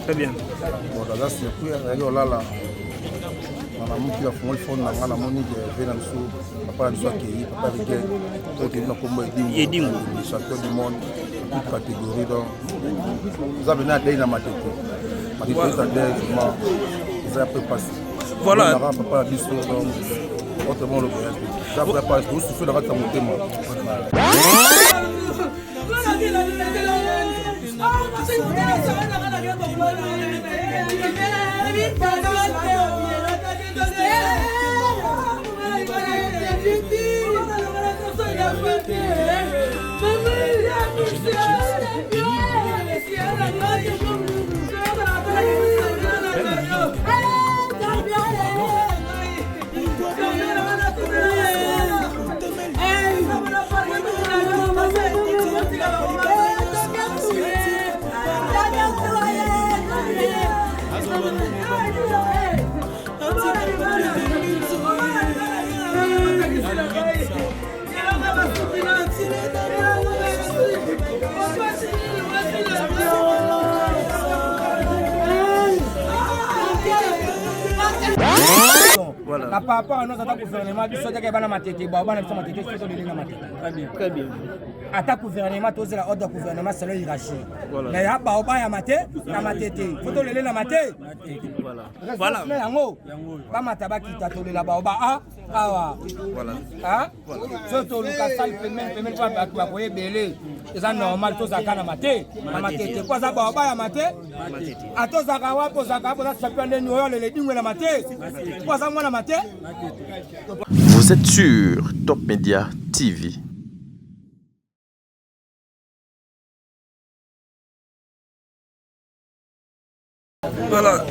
Très bien. Bon, naza surpris, nazalaki kolala nalamuki nafungoli phone na nga, namoni ke ve na biso, papa na biso akei, papa Rigen, oyo toyebi na nkombo Edingo, champion du monde toute catégorie. Donc eza pena adei na Matete. Matete eza dei, vraiment eza pe pasi. Voilà. Papa na biso, donc autrement olobela te, eza vrai pasi, tosusu na kati ya motema. Voilà. Na par rapport à nos ata gouvernement biso teke bana Matete, ba bana biso Matete soki toleli na Matete. Très bien. Très bien. Ata gouvernement, tozela ordre ya gouvernement selon hiérarchie. Voilà. Mais ya bao baya mate na Matete, faut tolele na Mate. Voilà. Voilà. Na yango bamata bakita, tolela bao ba a awa. Voilà. Ah? So toluka salle pembeni pembeni mpo bato bakoya ebele, eza normal. Tozalaka na mate na Matete po aza bao baya mate. Matete. Ata ozalaka wapi, ozalaka wapi, oza champion ndeni oyo alele dingwe na Mate po aza mwana Mate. Vous êtes sur Top Media TV. Voilà.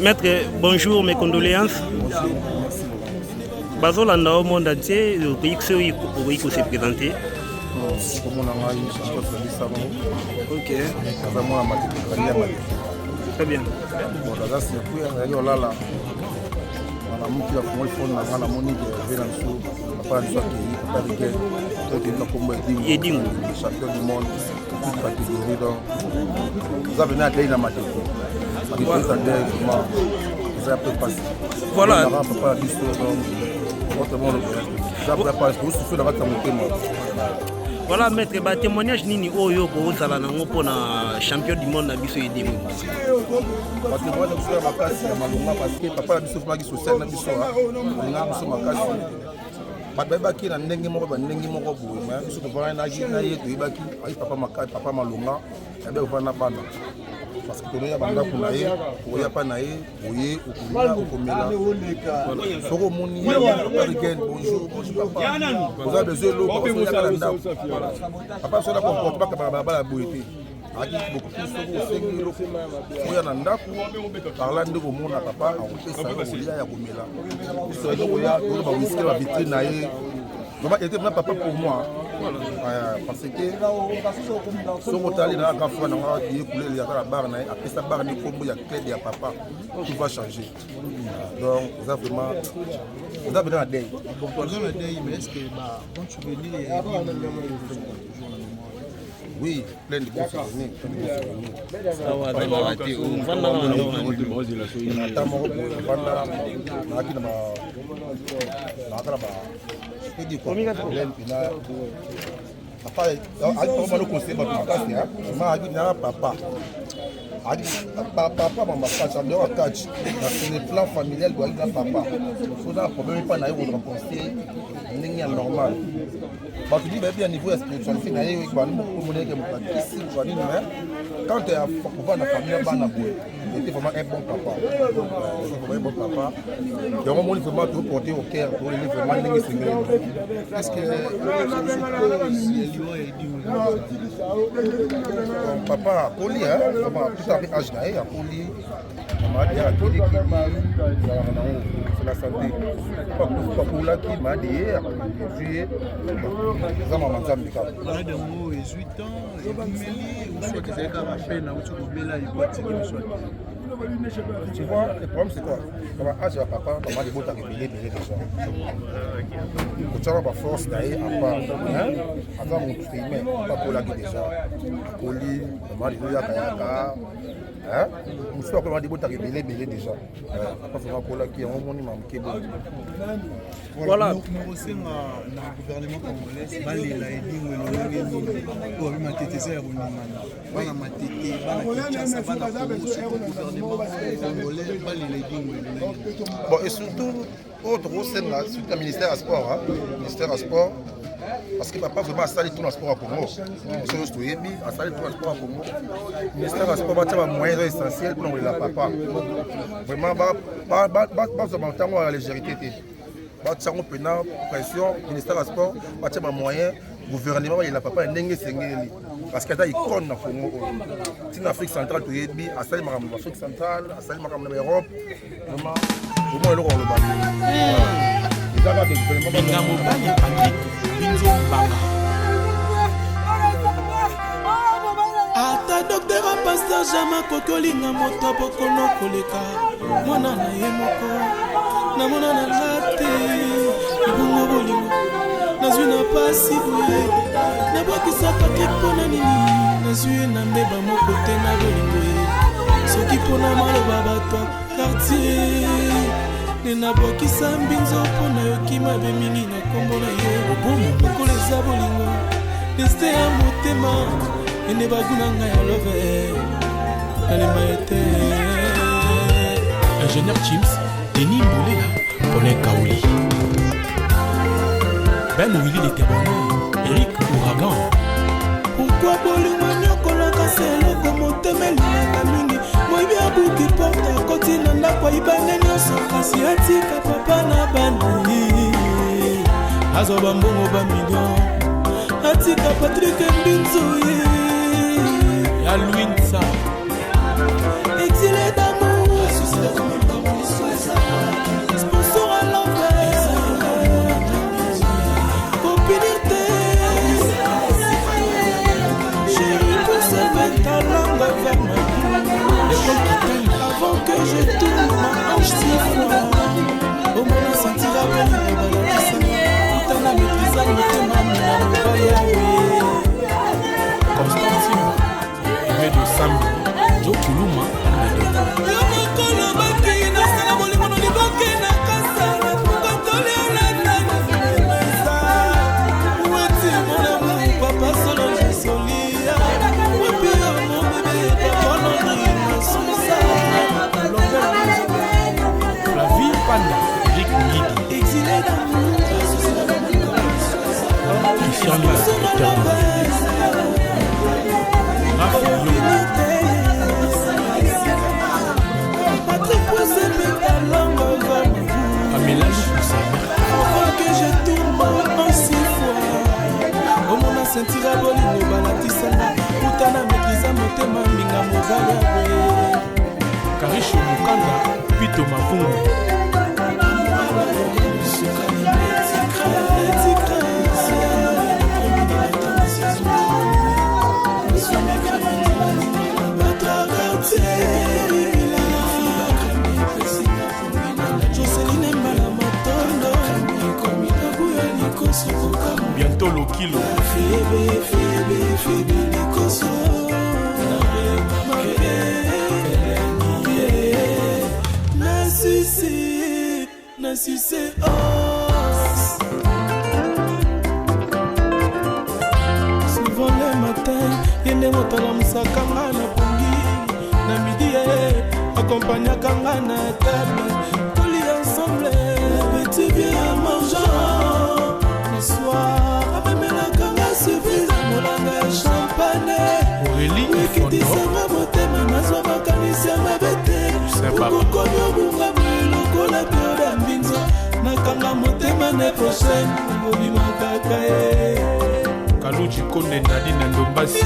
Maître, bonjour, mes condoléances. Bazolanda au monde entier, okoki soki okoki kose présenter. Komona ngai champion Fabrice. Aza mwana Matete, kali ya Matete. Très bien. Bon, naza surpris, nazalaki kolala, nalamuki nafungoli phone na nga, namoni ke ve na biso, papa na biso akei, papa Rigen, oyo toyebi na nkombo Edingo, champion du monde toute catégorie. Donc eza pena adei na Matete. Matete eza dei, vraiment eza pe pasi. Voilà. Papa na biso, donc autrement olobela te, eza vrai pasi, tosusu na kati ya motema. Voilà, maître, ba témoignage nini oyo kozala nango mpona champion du monde na biso Edingo? Batémoignage biso ya makasi ya malonga, parce que papa na biso fumaki social na biso, alingaka biso makasi. Bato bayebaki na ndenge moko, bandenge moko boye, mais biso tovanda na ye, toyebaki ayi papa makasi, papa malonga, yabe kovanda na bana, parce que tonoya bandako na ye, okoya mpa na ye, oye okolia, okomela. Soki omoni papa Rigen, bonjour, bonjour papa, oza besoin eloko, osoyaka na ndako. Papa biso na comportement kabaka balabala boye te, ayaki beaucoup plus. Soki osengi eloko, oya na ndako parla nde komona papa akopesa yo kolia ya komela. Biso ayaki koya toyoka bawiski ba vitrine na ye. Vraiment, était vraiment papa pour moi, parce que soki otali na grand frère nanga ye kulele yaka na bar na ye, apesa bar ne kombo ya club ya papa, tout va changer. Donc eza vraiment, eza mpenza na dei. Oza na deuil, mais est-ce que ba bon souvenir ya toujours na mémoire? Oui, plein de bons souvenirs, plein de bons souvenirs. Ata moko boye navanda, naaki na ba naaka na ba, je peux dire quoi, problème mpena. Papa ayaki papa conseiller bato makasi, vraiment ayaki na papa, ayaki papa ma makasi en dehors ya catch. Na sur le plan familial boyaki na papa, so na problème epa na ye, kozwa conseil ndenge ya normal. Bato mingi bayebi ya niveau ya spiritualité na ye, bamoneke moto akisi moto nini, mais quand ya kovanda na famille ya bana boye, était vraiment un bon papa, vraiment un bon papa. Yango moni vraiment toporter au cœur, toleli vraiment ndenge esengeli. Est-ce que liwa ya Edingo? Papa akoli vraiment, tout à fait âge na ye, akoli na maladi ya kilikili, ezalaka nango, c'est la santé. Pakulaki maladi ye, ezwi ye, eza mama Nzambe kaka. Maladi yango ezwi temps, ebimeli, ou soit ezali kaka bapene auti kobela, ebwatiki, soit? Tu vois, le problème c'est quoi? Na ba âge ya papa, mama libotaka ebele ebele déjà. Kotiaka ba force na ye à part. Hein? Aza motu te humain, papa akolaki déjà. Akoli, mama lelo yaka yaka. Hein? Mosusu akola mama libotaka ebele ebele déjà. Papa vraiment akolaki yango omoni ma moke bongo. Voilà. Nakosenga na gouvernement congolais balela edingwe lolenge nini oyo babi matete eza ya koningana bana matete bana kinshasa bana congo surtout gouvernement congolais balela edingwe lolenge. Bon, et surtout oyo tokosenga surtout na ministère ya sport, hein? Ministère ya sport, parce que papa vraiment asali tout na sport ya Congo, biso nyonso toyebi asali tout na sport ya Congo. Ministère ya sport batia bamoyen eza essentiel mpona kolela papa vraiment, bazwa bantango ya légèreté te, batia yango mpena pression. Ministère ya sport batia bamoyen, gouvernement balela papa ya ndenge esengeli, parce que aza icône na Congo oyo, ntina Afrique centrale toyebi asali makambo na Afrique centrale, asali makambo na Europe. Vraiment vraiment eloko koloba eza kaka gouvernement. Benga mobali Patrick Binzo Mbanga. Ata docteur pasteur jamai akoki olinga moto bokono koleka mwana na ye moko. Namona na nga te ebongo bolingo nazwi na pasi boye nabwakisa Patrik mpo na nini nazwi ye na mbeba moko te na bolingo ye soki mpona maloba bato ya quartier nde nabwakisa mbinzo mpo nayoki mabe mingi na nkombo na ye. Lokola eza bolingo leste ya motema ende baguna ngai ya love nalemba ye te. Ingénieur Chims, Denis Mboulela, Paulin Kaoli. Ben Willy de Tebonne, Eric Ouragan. Pourquoi bolingo nyokolaka se eloko motema elingaka mingi? Moyibi abuki porte, akoti na ndako, ayibande nyonso, kasi atika papa na bana ye, azwa bambongo bamillion, atika Patrik Mbinzu ye. Ya Louinsa. Exilé d'amour, sponsor à l'envers, kopinir te chéri, pousse ta langue vers ma L'école qui taille. Avant que je tourne ma hanche six fois, omona sentira bolingo balakisanga utana maîtrise motema na mobali yawe. Constantine, Aimé de Sambi, Joe Kuluma, Anne Yo mokolo baki nasala bolingo no liboke na kasa na pukatoliolana mesa weti mon amour papa Solange Solia wapi yo mon bébé papa Landry Masusa. Flavie Panda, Eric Ngidi. Exilé d'amour. Christian Lula, Docteur Raph Yongo. Patrick Poiseme Talongo. Pamela Lukusa. Avant que je tourne ma hanche six fois, omona sentira bolingo balatisanga uta na maîtrise motema mbinga mobali ya boye. Karisho Mukanda, Pito Mavungu. Joseline Mbala Matondo Abuya Likoso. Bientôt Lokilo. Fibi Fibi Fibi Likoso Mabe Na susi na suce os. Souvent le matin ye nde moto alamusaka nga na pongi, na midi ye akompagnaka nga na table tolia ensemble, petit bien mangeant. Na soir amemelaka nga surprise, molanga ya champagne. Aurélie Efondo. Ekitisanga motema, nazwa makanisi ya mabe te. Saint Baba. Okokomi obunga boye lokola pioda mbinzo, nakanga motema ne prochaine obima kaka ye. Kaluji Konde Nadine Ndombasi.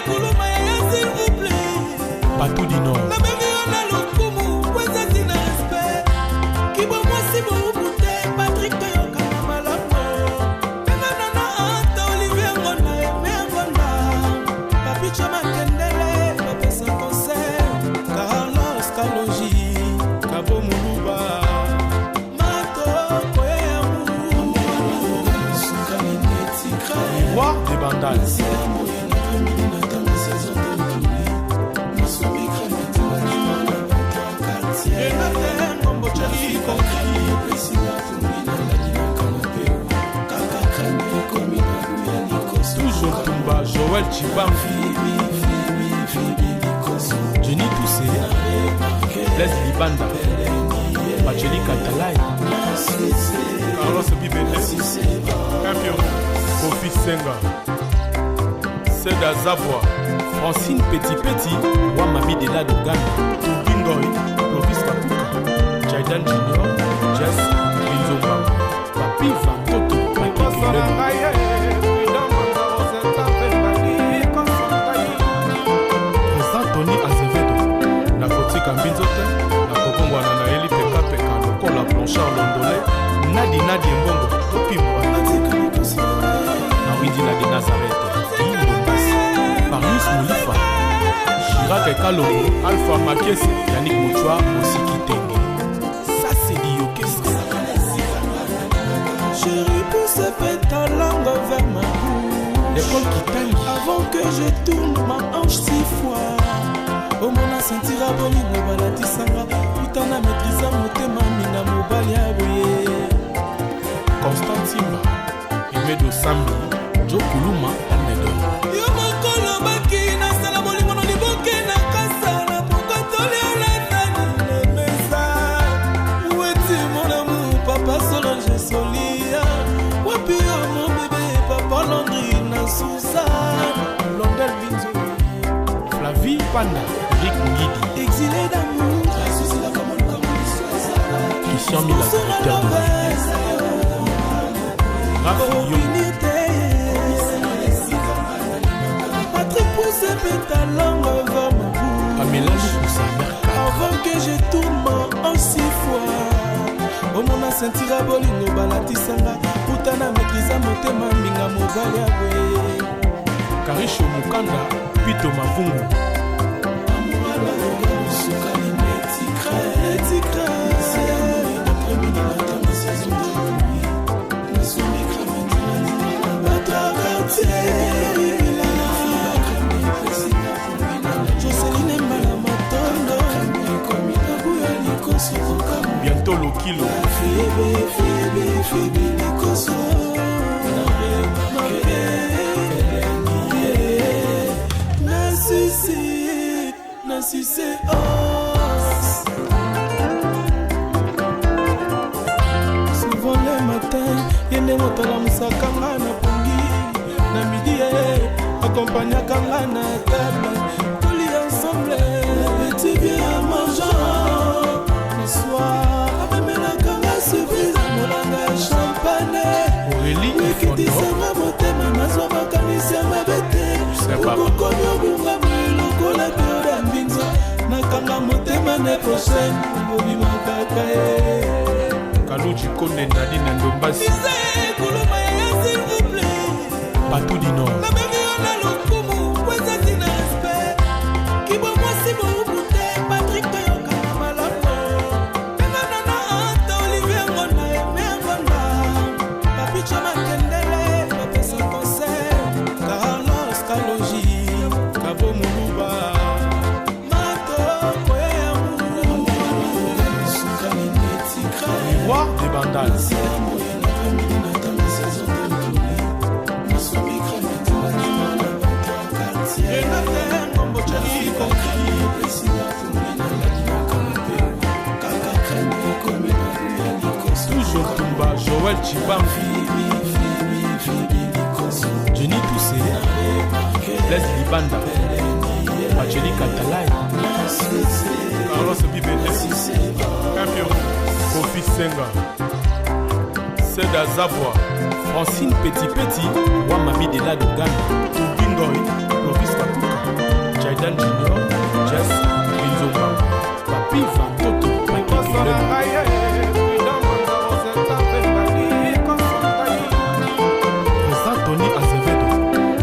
Kuluma yaya, s'il vous plaît. Patou du Nord. Nabengi yo na lokumu po eza ntina respect kibo mwasi bowubu te. Patrik, toyokana malamu. Benga nana Anta Olivier Ngonda, Eme Ngonda, Papicha Makendele, bapesa conseil Carlos. Tshibangu, Jenny Toussé, Blaise Libanda, Pacheli Katalai, Carlos Bibende, Campion, Kofi Senga, Seda Zabwa, Francine Petit Petit, Wamami de la Dogana, Tubingoy, Clovis Kakuka, Jaidan Junior, Jess Binzomba, Papi Vantoto, Patrick Elemo. Président Tony Azevedo, nakotika mbinzo te, nakobongwana na ye lipekapeka lokola Blanchard Londole, Nadi Nadi Embongo topimwa na Windila de Nazareth, Guy Ndombasi, Marius Molifa, Chirac Kalongo, Alpha Makese, Yannick Mochoa, Osiki Tenge. Ça c'est du orchestre. Chérie, pousse ta langue vers ma bouche. L'école Kitangi. Avant que je tourne ma hanche six fois. Omona sentira bolingo balatisanga uta na maîtrise motema minga mobali ya boye. Constant Timba, Emedo Sambi, Joe Kuluma, Almedor. Yo moko olobaki nasala bolingo na liboke na kasa na pokwa toliala nani na mesa. Weti mon amour, papa Solange Solia. Wapi yo mon bébé, papa Landry na Suzanne. Londel Binzo, Flavie Panda, Rick Ngidi, Exilé d'amour, Christian Mila, directeur de Raph Yongo, Patrick pousse ta langue vers ma bouche. Pamela Lukusa, mère 4. Avant que je tourne ma hanche six fois. Omona sentira bolingo balatisanga uta na maîtrise motema mbinga mobali ya boye. Karisho Mukanda, Pito Mavungu, bientôt Lokilo, Na suce os. Souvent le matin, ye nde moto alamusaka nga na pongi. Na midi ye akompagnaka nga na table, tolia ensemble petit bien mangeant. Le soir amemelaka nga surprise ya molanga ya champagne. Aurélie Efondo, Ekitisanga motema nazwa makanisi ya mabe te. Baba. Okokomi obunga boye lokola teoda mbinzo. Nakanga motema ne prochaine obima kaka ye. Kaluji Konde Nadine Ndombasi, Kuluma yaya s'il vous plaît. Patou du Nord, Nabengi yo na lokumu po eza ntina respect. Kibo mwasi mowumbu te, Patrik toyokana malamu. Benga nana Anta, Olivier Ngonda, Aimé Ngonda. Papicho Makendele, bapesa conseil. Carlos Kaloji, Kabo Muluba, Mato Koya Yamu. Roi de Bandal, Renate Ngombo Chali Kokri. toujours Tumba, Joël Chibangu, Jenny Toussé, Blaise Libanda, Pacheli Katalai, Carlos Bibende, Campion, Kofi Senga, Seda Zabwa, Francine Petit Petit, Wamami de la Dogana, Tubingoy, Clovis Kakuka, Jaidan Junior, Jess Binzomba, Papi Vantoto, Patrick Elemo. Président Tony Azevedo,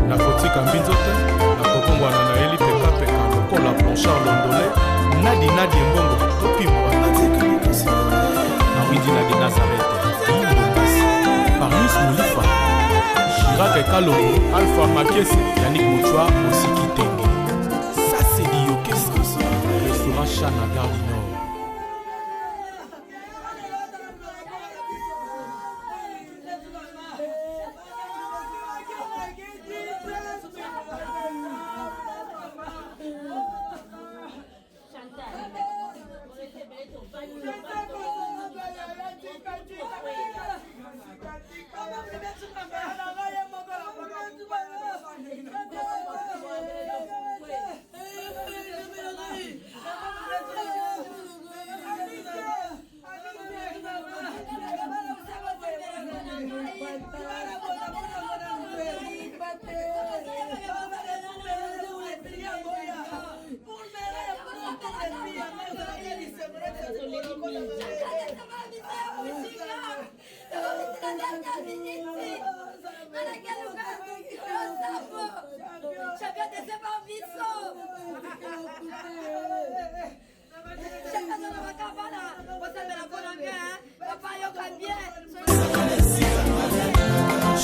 nakotika mbinzo te, nakobongwana na ye lipekapeka lokola Blanchard Londole, Nadi Nadi Embongo topimwa na Windila de Nazareth, Guy Ndombasi, Marius Molifa, Chirac Kalongo, Alpha Makese, Yannick Mochoa, Osiki Tenge. Ça c'est du orchestre. Restaurant Chana Gare du Nord.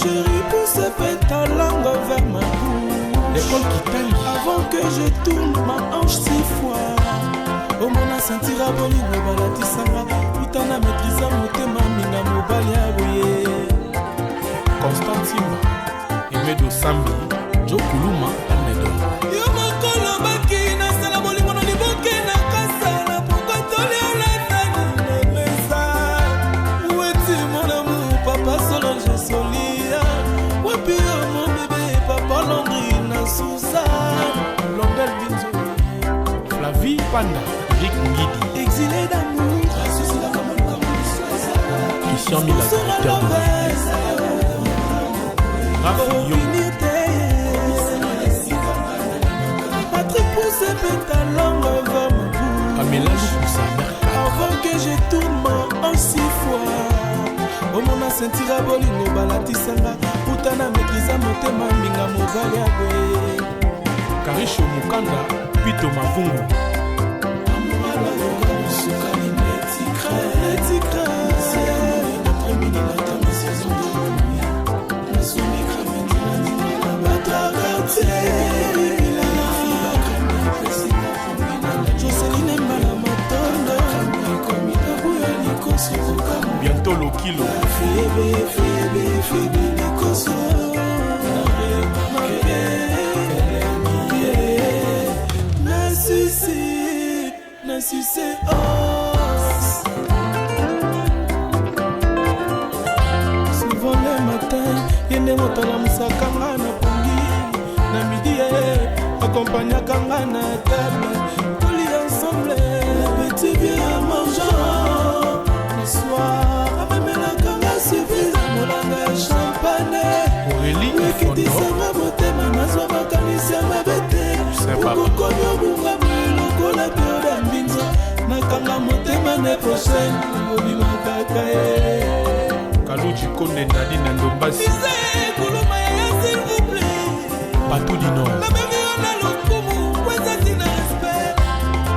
Chérie, pousse ta langue vers ma bouche. L'école qui Avant que je tourne ma hanche six fois. Omona sentira bolingo balatisanga uta na maîtrise motema minga mobali ya boye. Constant Timba, Emedo Sambi, Joe Kuluma, Almedo. Yo mokolo baki nasala bolingo na liboke na kasa na pokwa tolialatani na mesa weti mon amour papa Solange Solia wapi yo mon bébé papa Landry na Suzanne Blondel Binzo, Flavie Panda, Eric Ngidi, exilé d'amour Christian Mila, directeur de Raph Yongo, Patrick pousse ta langue vers ma bouche. Pamela Lukusa, mère 4. Avant que je tourne ma hanche six fois omona sentira bolingo balatisanga uta na maîtrise motema mbinga mobali ya boye Karisho Mukanda, Pito Mavungu, Joseline Mbala Matondo Abuya Likoso bientôt Lokilo, Fibi, Fibi, Fibi Likoso Na susi, na susi os Souvent le matin, ye nde moto alamusaka nga na pongi na midi ye akompagnaka nga na table tolia ensemble petit bien mangeant le soir amemelaka nga surprise molanga ya champagne Aurélie Ifondo, ekitisanga motema nazwa makanisi ya mabe te C'est pas okokomi obunga boye lokola pioda mbinzo nakanga motema ne prochaine obima kaka ye Kaluji Konde Nadine Ndombasi, kuluma yaya s'il vous plaît Batou du Nord, nabengi yo na lokumu po eza ntina respect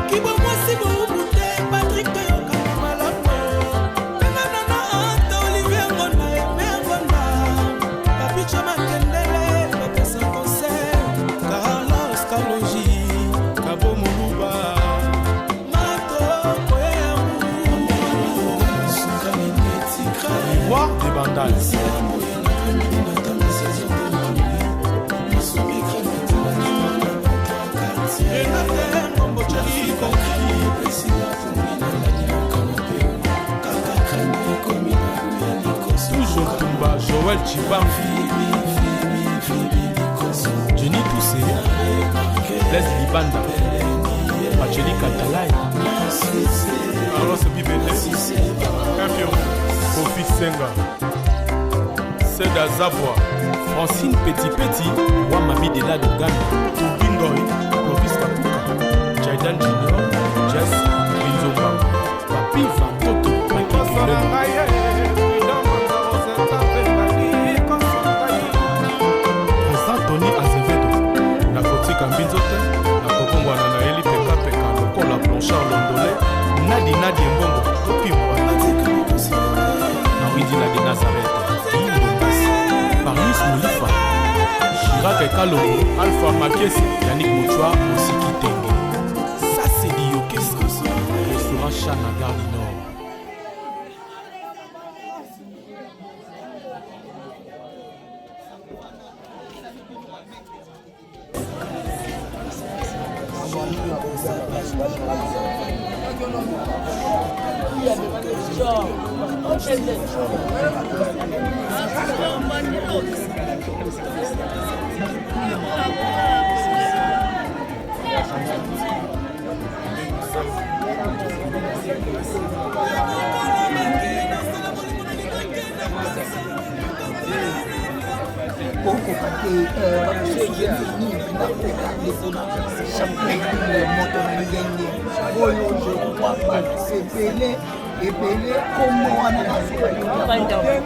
kibo mwasi bowubu te patrik toyokana malamu benga nana anta olivier ngonda eme ngonda papicha makendele bapesa conseil carlos kalogi Kabo Moluba, mato koyeyangu Ivoire de Bandal, Toujours Tumba, Joël Chibam, Jenny Toussé, Blaise Libanda, Pacheli Katalai, Carlos Bibele, Campion, Kofi Senga, Seda Zabwa, Francine Petit Petit, Wamami de la Dogana, Tubingoi, Clovis Kapuka, Jaidan Junior, Jess Binzomba, Papi Vantoto, Patrick Président Tony Azevedo, nakotika mbinzo te, nakobongwana nayeli pekapeka lokola Blanchard Londole, Nadi Nadi Embongo, topimwa Henri Dila de Nazareth, Guy Ndombasi, Marius Molifa, Chirac Kalongo, Alpha Makese, Yannick Mochoa, Osiki Tenge. Ça c'est du Yokesa, restaurant Chan à Gare du Nord. Okoka te bienvenu nakoka ndeko na champion moto na ngenge. Oyo je crois pas ebele ebele kombo wana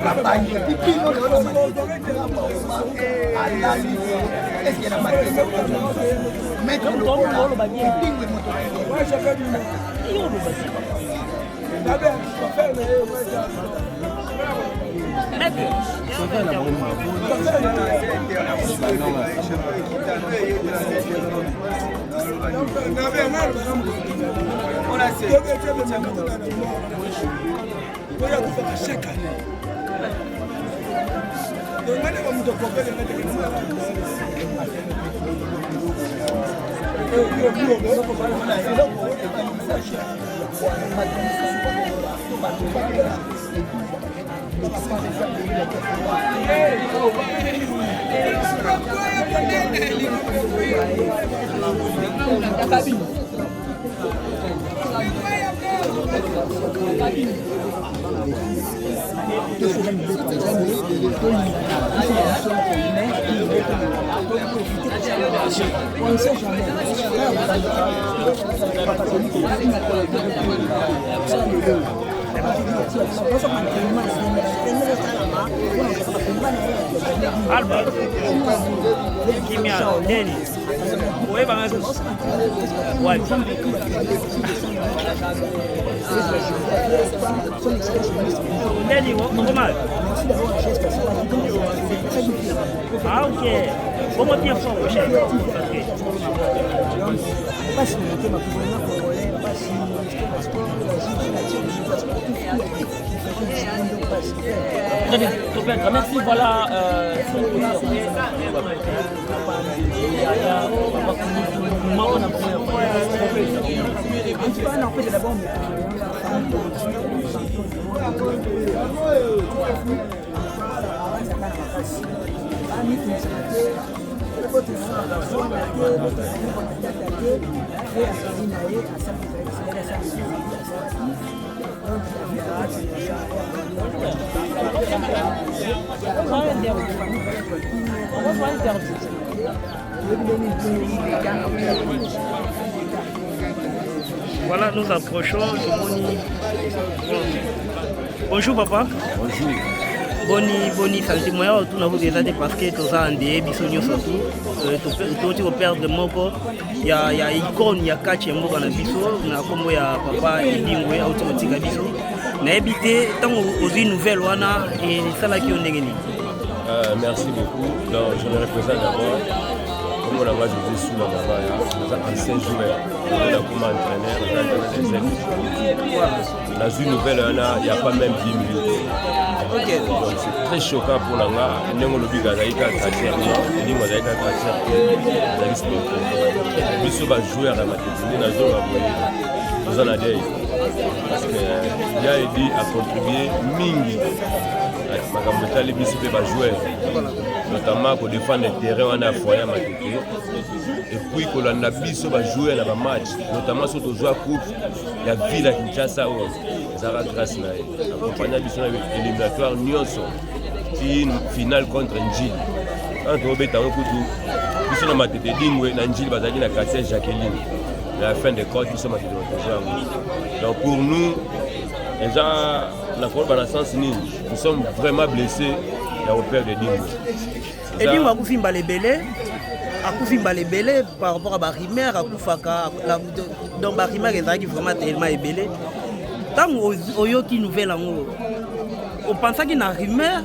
babangi epi bino lelo na matete alali eske na matete maître lokola edingwe moto. Alba kimia neni oyebanga susu wapi? Neni okoma? Ah ok, bongo bien fort chef. Ok. Mpasi na motema, gouvernement congolais, mpasi, ministère ya sport, la sportif. Très bien, Topin, merci. Voilà, Voilà, nous approchons. Bonjour papa. Bonjour. Boni boni sentiment ya otuna kutu eza te parce que toza andeye biso nyonso tu toti koperdre moko ya, ya icône ya kati ya mboka na biso na nkombo ya papa Edingwe auti kotika biso. Nayebi te ntango ozwi nouvelle wana esalaki yo ndenge nini? Merci beaucoup. Donc, je me représente d'abord. Comme on a José Soula Mabaya, ancien joueur, comme entraîneur, des ailes. Dans une nouvelle, il n'y a pas même 10 minutes. Donc c'est très choquant pour nga. Ndenge olobi, azalaki kaka quartier, ndenge azalaki kaka quartier te, azalaki sportif. Biso bajoueur ya Matete nde nazonga boye, toza na deuil parce que ya Edi acontribue mingi makambo etali biso mpe bajoueur, notamment kodefendre terrain wana ya foyer ya Matete et puis kolanda biso bajoueur na bamatch, notamment so tozwa coupe ya ville ya Kinshasa oyo ezalaka grâce na ye. Accompagna biso na éliminatoire nyonso ti finale contre Njili. Wana tobeta yango kutu, biso na Matete, Dingwe na Njili bazalaki na quartier Jacqueline. Na fin de compte, biso Matete tozwa yango. Donc pour nous, eza na koloba na sens nini, nous sommes vraiment blessés ya koperdre Dingwe. Edingwe akufi mbala ebele, akufi mbala ebele par rapport à barumeur akufaka. Donc barumeur ezalaki vraiment tellement ebele. Ntango oyoki nouvelle yango, opansaki na rumeur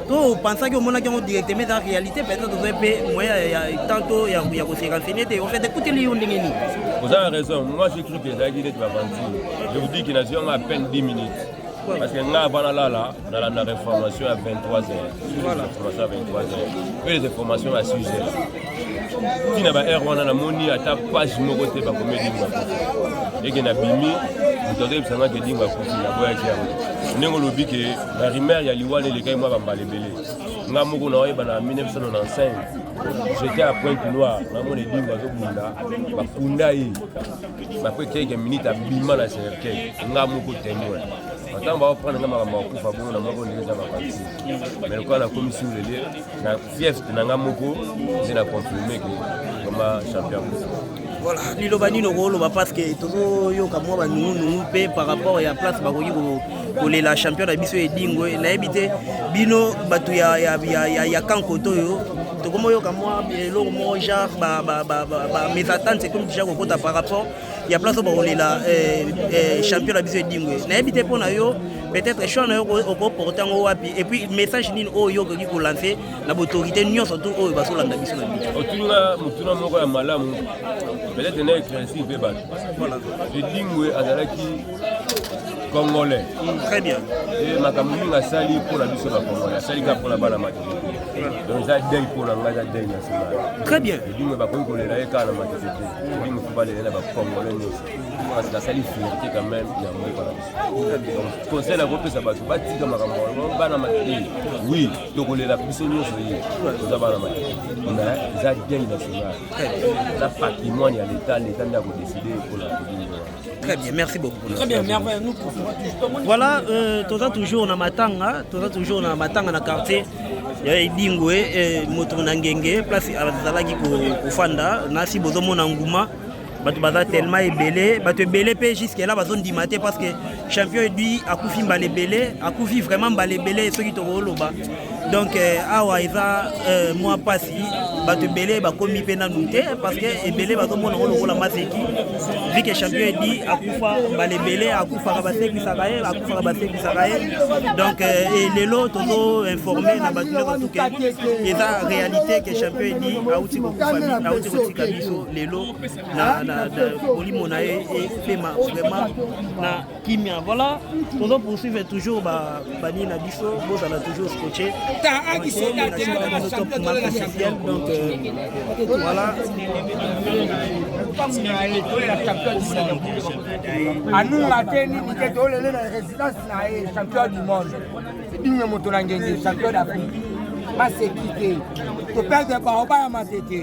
to opansaki omonaki yango directement eza réalité? Peut-être ozwi mpe moyen ya tanto ya kose renseigner te. En fait, ekuteli yo ndenge nini? Vous avez raison. Moi, j'ai cru que ezalaki neti baventure. Je vous dis que nazwi yango à peine 10 minutes. Parce que nga avant nalala, nalandaka information à 23 heures. Voilà. Information à 23 heures. Mpe les informations à 6 heures. Ntina ba heure wana, namoni ata page moko te bakomi Edingwe akufi. Eke nabimi, moto azoyebisanga ke Edingwe akufi, naboyaki yango. Ndenge olobi ke barumeur ya liwa elekaki mwa bambala ebele, nga moko naoyeba na 1995, j'étais à Pointe Noire, namona Edingwe azobunda, bakunda ye, après quelques minutes abima na cercueil, nga moko témoin. Ntango baoprendre nga makambo ya kokufa bongo na moko ndenge eza bakanisi, mais lokola nakomi sur le lieu na fief na nga moko, nde na confirme ke vraiment champion akufa. Voilà, liloba nini okoloba parce que tozoyoka mwa banungunungu mpe par rapport ya place bakoki kolela champion na biso Edingwe. Nayebi te bino bato ya, ya, ya, ya, ya kankoto oyo tokomoyoka mwa eloko moko genre ba, ba, ba, ba, ba mésentente ekomi déjà kokota par rapport ya place oyo bakolela eh, eh, champion na biso Edingwe. Nayebi te mpo na yo, peut-être choix na yo okoporte yango wapi, et puis message nini oyo yo okoki kolancer na baautorité nyonso tu oyo bazolanda biso na biso? Otuna motuna moko ya malamu, peut-être na éclaircir mpe bato. Edingwe azalaki Congolais. Très bien. E makambo mingi asali mpona biso Bacongolais, asali kaka mpona bana Matete te. Donc eza deuil mpona ngai, eza deuil national. Très bien. Edingwe bakoki kolela ye kaka na Matete te, Edingwe faut balela na Bacongolais nyonso, parce que asali fierté quand même ya mboka na biso. Donc conseil nakopesa bato, batika makambo yango. Bana Matete, oui, tokolela biso nyonso ye, toza bana Matete, mais eza deuil national, eza patrimoine ya l'État. L'État nde akodécider mpona Edingwe wana. Très bien, merci beaucoup. Très bien, merveille. Nous poursuivons. Voilà, toza toujours na matanga, toza toujours na matanga na quartier ya Edingwe, eh, moto na ngenge, place azalaki kofanda, nasi bozomona nguma. Bato baza tellement ebele, bato ebele mpe jusque là bazondima te, parce que champion Edi akufi mbala ebele, akufi vraiment mbala ebele soki tokoloba. Donc eh, awa eza eh, mwa pasi, bato ebele bakomi mpe nanu te, parce que ebele bazomona ngo lokola maseki, vu que champion Edi akufa mbala ebele, akufaka basekisaka ye, akufaka basekisaka ye. Donc eh, lelo tozo informe na bato nyonso ke eza réalité que champion Edi auti kokufa, auti kotika biso lelo na molimo na ye epema vraiment na kimia. Voilà, tozo poursuivre toujours ba banini na biso, bozala toujours scotché Top Mark Officiel. Donc voilà. Anunga te nini te, tolele na résidence na ye, champion du monde Edingwe, moto na ngenge, champion d'Afrique. Maseki te, toperdre baoba ya Matete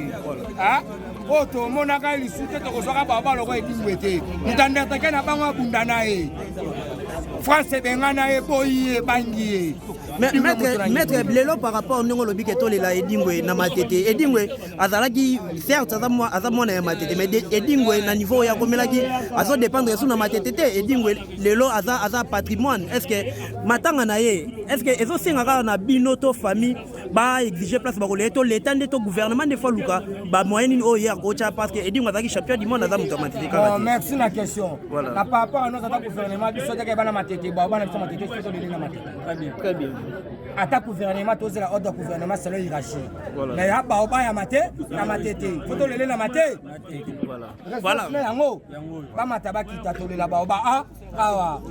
oyo tomonaka lisu te, tokozwaka baoba loko Edingwe te. Moto anderteke na bango abunda na ye, France ebenga na ye, boyi ye, bangi ye. Maître, lelo par rapport ndenge olobi ke tolela Edingwe na Matete, Edingwe azalaki certes aza mwana ya Matete, mais Edingwe na niveau oyo akomelaki azodépendre esu na Matete te. Edingwe lelo aza patrimoine. Est ce que matanga na ye, est ce que ezosenga kaka na bino to famille baexige place bakolela, to l'État nde to gouvernement nde faut aluka bamoyen nini oyo ye akotya, parce que Edingwe azalaki champion du monde, aza moto ya Matete kaka te? Merci na question. Voilà. Na par rapport à nos ata gouvernement, biso teke bana Matete, bao bana biso Matete, biso toleli na Matete. Très bien, très bien. Ata gouvernement, tozela ordre ya gouvernement selon hiérarchie. Mais ya bao baya mate na Matete, faut tolele na Mate. Voilà. Na yango bamata bakita, tolela bao ba a awa.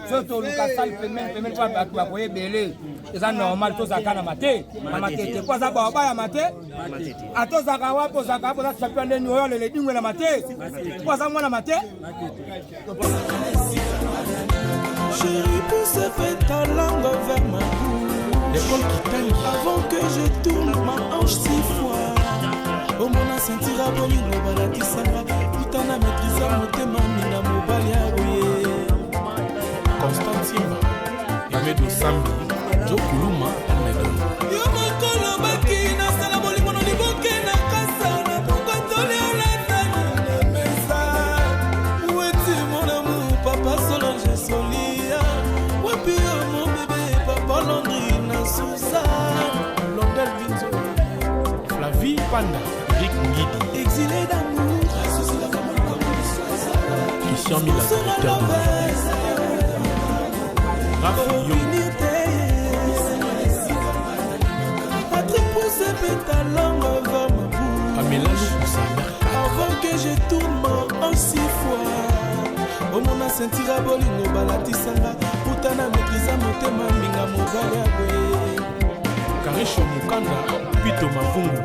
So toluka salle pembeni pembeni mpo bato bakoya ebele, eza normal, tozalaka na mate na Matete, po aza bao baya mate. Ata ozalaka wapi, ozalaka wapi, oza champion ndeni oyo alele Edingwe na Mate, po aza mwana Mate. Chérie, pousse, fais ta langue vers ma bouche. L'école Kitangi. Avant que je tourne ma hanche six fois. Omona sentira bolingo balakisanga, putana maîtrise motema minga mobali ya boye. Constant Timba, Emedo Sambi, Joe Kuluma, Almedon. Yo mokolo baki nasala bolingo na liboke na kasa na pokwa tolialatani na mesa weti mon amour papa Solange Solia wapi yo mon bébé papa Landri na Suzanne Londel Binzo, Flavie Panda, Eric Ngidi, exilé d'amour. Christian Mila, directeur de Raph Yong, Patrick, pousse ta langue vers ma bouche. Pamela Lukusa, Mère 4. Avant que je tourne ma hanche six fois. Omona sentira bolingo balatisanga, putana maîtrise motema mbinga mobali ya boye. Karisho Mukanda, Pito Mavungu,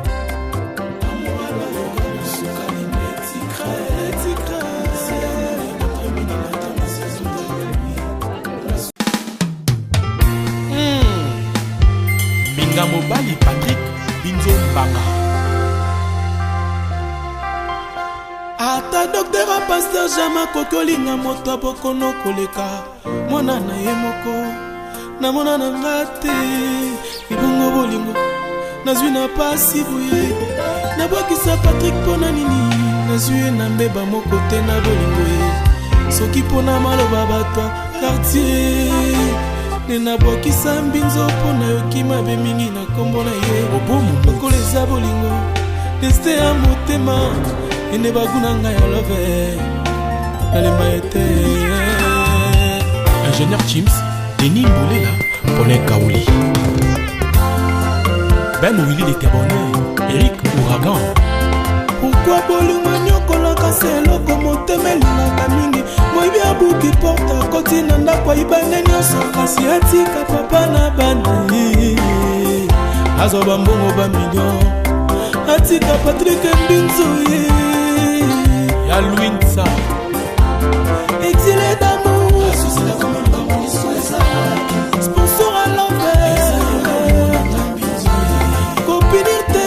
Sukali neti crème, neti crème. Mbinga Mobali Patrick Binzo Mbanga. Ata docteur a pasteur jamais akoki olinga moto abokono koleka mwana na ye moko. Namona na nga te ebongo bolingo nazwi na pasi boye. Nabwakisa Patrick mpo na nini? Nazwi ye na mbeba moko te na bolingo ye. Soki mpo na maloba bato ya quartier nde nabwakisa mbinzo mpo nayoki mabe mingi na nkombo na ye. Lokola eza bolingo destin ya motema ende bagu na ngai ya love nalemba ye te. Ingénieur Chims, Denis Mbolela, Paulin Kaouli. Ben Willy de Cabonnet, Eric Ouragan. Pourquoi bolingo enyokolaka se eloko motema elingaka mingi? Moyibi abuki porte akoti na ndako ayiba nde nyonso, kasi atika papa na bana ye. Azwa bambongo bamillion, atika Patrik Mbinzo ye. Ya Louinsa. Exilé d'amour, sponsor à l'envers, kopinir te,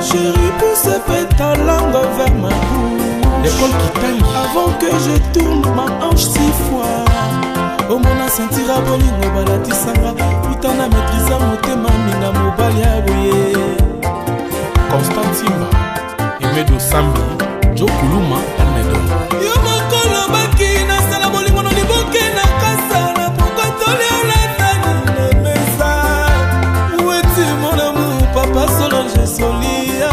chéri, pousse pe ta langue vers ma bouche. L'école Kitangi. Avant que je tourne ma hanche 6 fois. Omona sentira bolingo balatisanga uta na maîtrise motema minga mobali ya boye. Constant Timba, Emedo Sambi, Joe Kuluma, Almedo. Yo moko lobaki nasala bolingo na liboke na kasa na pokotoli olatani na mesa. Weti mon amour, papa Solange Solia.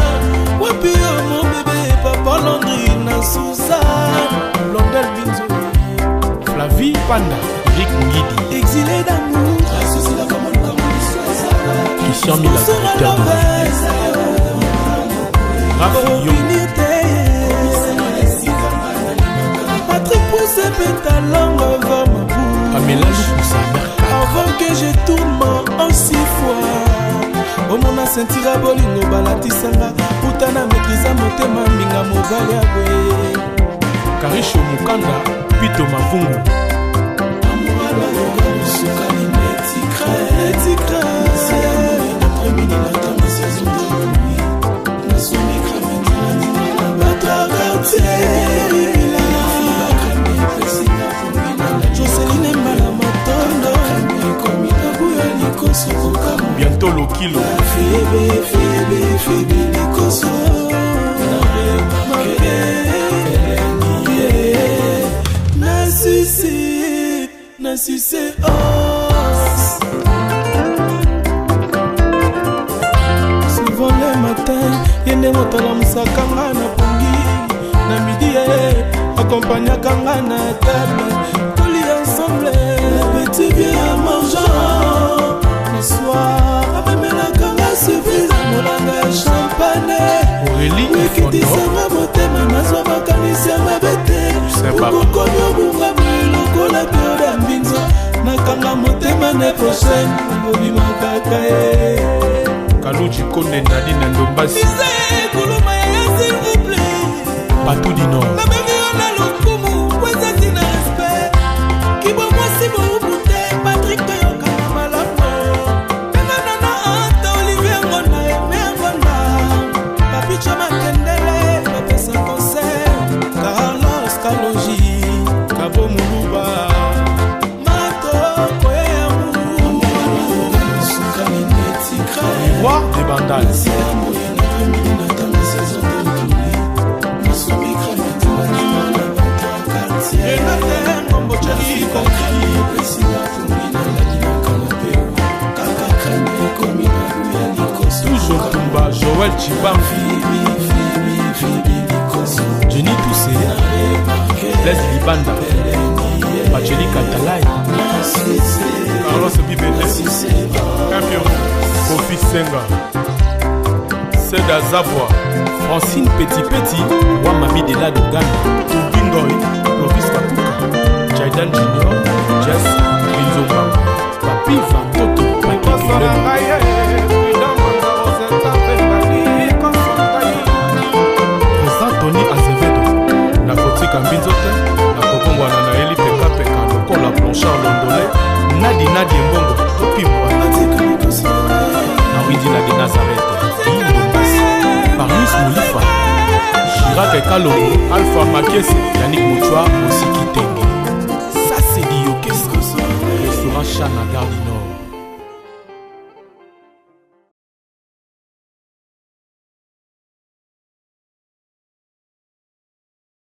Wapi yo mon bébé, papa Landry na Suzanne. Blondel Binzo. Flavie Panda, Eric Ngidi. Exilé d'amour. Christian Mila, directeur de Raph Yongo. Patrick pousse pe ta langue vers ma bouche. Pamela Lukusa, Mercat. Avant que je tourne ma hanche 6 fois. Omona sentira bolingo balatisanga uta na maîtrise motema minga mobali ya boye. Karisho Mukanda, Pito Mavungu. Joseline Mbala Matondo, Bientôt Lokilo. Fibi, fibi, fibi likoso. Na susi, na susi os. Souvent le matin, ye nde moto alamusaka nga na pongi. Na midi ye, akompagnaka nga na table. Tolia ensemble, le petit vieux mangeant. Le soir, amemelaka nga surprise, molanga ya champagne. Aurélie Ekitisanga motema, nazwa makanisi ya mabe te. Saint Baba. Okokomi obunga boye lokola periode ya mbinzo. Nakanga motema ne prochaine, obima kaka ye. Kaluji Konde Nadine Ndombasi. Mise kuluma ya s'il vous plaît. Patou du Nord. Nabengi yo na lokumu, po eza ntina respect. Kibo mwasi bowumbu te, Patrick toyokana malamu. Benga nana Anta, Olivier Ngonda, Aimé Ngonda. Papicho Makendele, bapesa conseil. Carlos Kalonji, Kabo Muluba. Mato Koyamu. Roi des Bandal. Toujours Tumba, Joël Chibam. Jenny Toussé, Blaise Libanda, Pacheli Katalai, Carlos Bibele, Campion, Kofi Senga, Seda Zabwa, Francine Petit Petit, Wamami de la Dogana, Tubingoy, Clovis Kakuka, Jaidan Junior, Jess Binzomba, Papi Vantoto, Patrick Elena. Président Tony Azevedo, nakotika mbinzo te, nakobongwana nayeli pekapeka lokola Blanchard Londole, Nadi Nadi Embongo, topimwa. Na Windila de Nazareth, Guy Marius Molifa, Chirac Kalongo, Alpha Makese, Yannick Mouchoir, Osiki Tenge. Ça c'est du Yokesa. Restaurant Chana Gare du Nord.